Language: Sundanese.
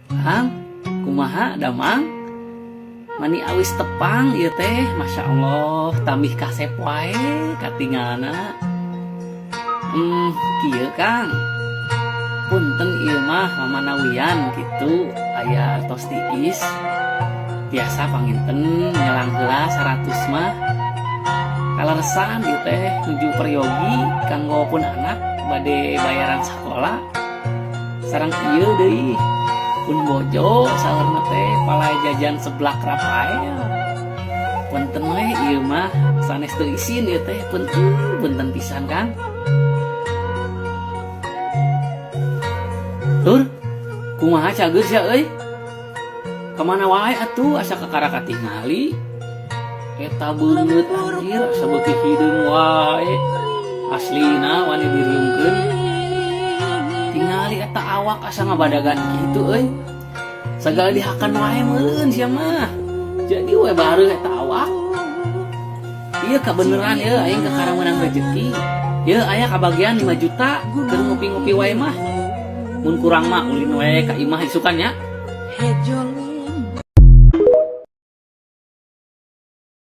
Kang, kumaha damang? Mani awis tepang ieu teh, Masya Allah, tambih kasep wae katingalna. Kieu Kang. Punten ieu mah mamanawian kitu aya tos tiis. Tiasa panginten nyelang heula 100 mah. Kaleresan ieu teh nuju peryogi kanggo pun anak bade bayaran sakola. Sareng ieu deui pun bojo saurna teh palai jajan seblak Rafael. Punten we ieu mah sanes teu isin ieu teh, punten punten pisan Kang. Tur, kumaha cager sia euy? Kamana wae atuh asa kakara katingali? Eta beungeut anjir asa beuki hideung wae. Aslina wani diriungkeun. Tingali eta awak asa ngabadagan kitu euy. Sagala dihakan wae meureun sia mah. Jadi we bareuh eta awak. Ieu kabeneran ieu aing kakara meunang rejeki. Ieu aya kabagian 5 juta keur ngopi-ngopi wae mah. Mun kurang mah ulin we ka imah isukan nya.